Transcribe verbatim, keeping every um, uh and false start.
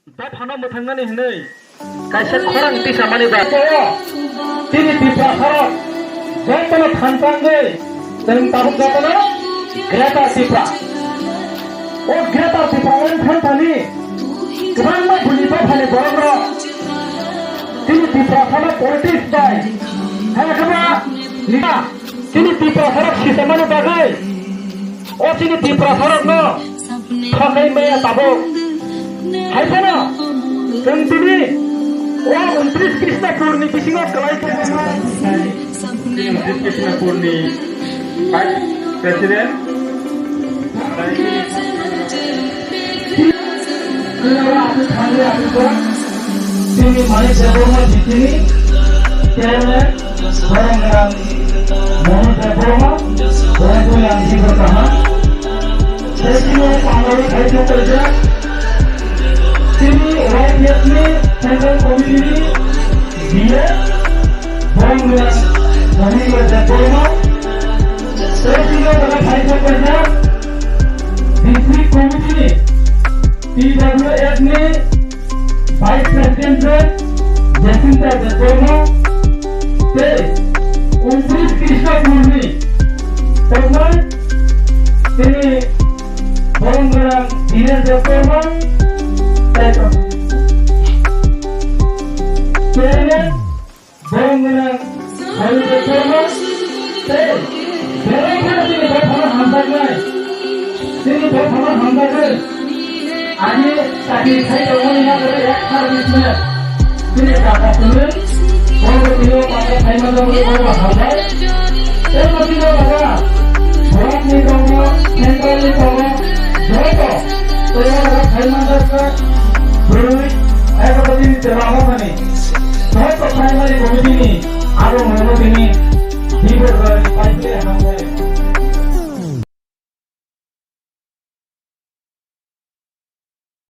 Dophano mwthangnani hwnwi kaisa khorang tisamani bagwi chini Tiprasarok jotono thansa wngwi chwng tabuk jotono Greater Tipra. O Greater Tipra wng thangthani kwbangma buini dophani borokrok chini Tiprasano politics bai hai khe ba nina chini Tiprasarok sisamani bagwi o chini Tiprasarokno thokai maya tabuk. Hai phano chwng tini o untris Krishnapurni bisingo kwlai tongmani. Untris Krishnapurni Vice President. Tini Manik Debbarma G T ni Chairman, borok nang Mohan Debbarma, borok nang Dibor Kaha. Tei tini o pangari khaito kaijak. Tini Y P F ni Central Committee ni B A, borok nang Mohan Debbarma. Tei tini o jaga khaito kaijak District Committee ni P W F ni Vice President Jacinta Debbarma tei untris Krishnapurni tongmani tini borok nang Dinesh Debbarma tei Chairman borok nang Hari Debbarma tei belai kheno tini dophano hamjaknai. Tini dophano hamjaknai. Ani sakni khai tongmani yago ek serviceman. Tini kaka tini. Borok tini o kaka khai manjakmani borok hamjak. Tei bo tini o kaka borokni tongo, centralni tongo, joto tei o kaka khai manjaknai. Bwrwi, eko tini chwla hamjakmani. Joto primary committee ni abo mungno tini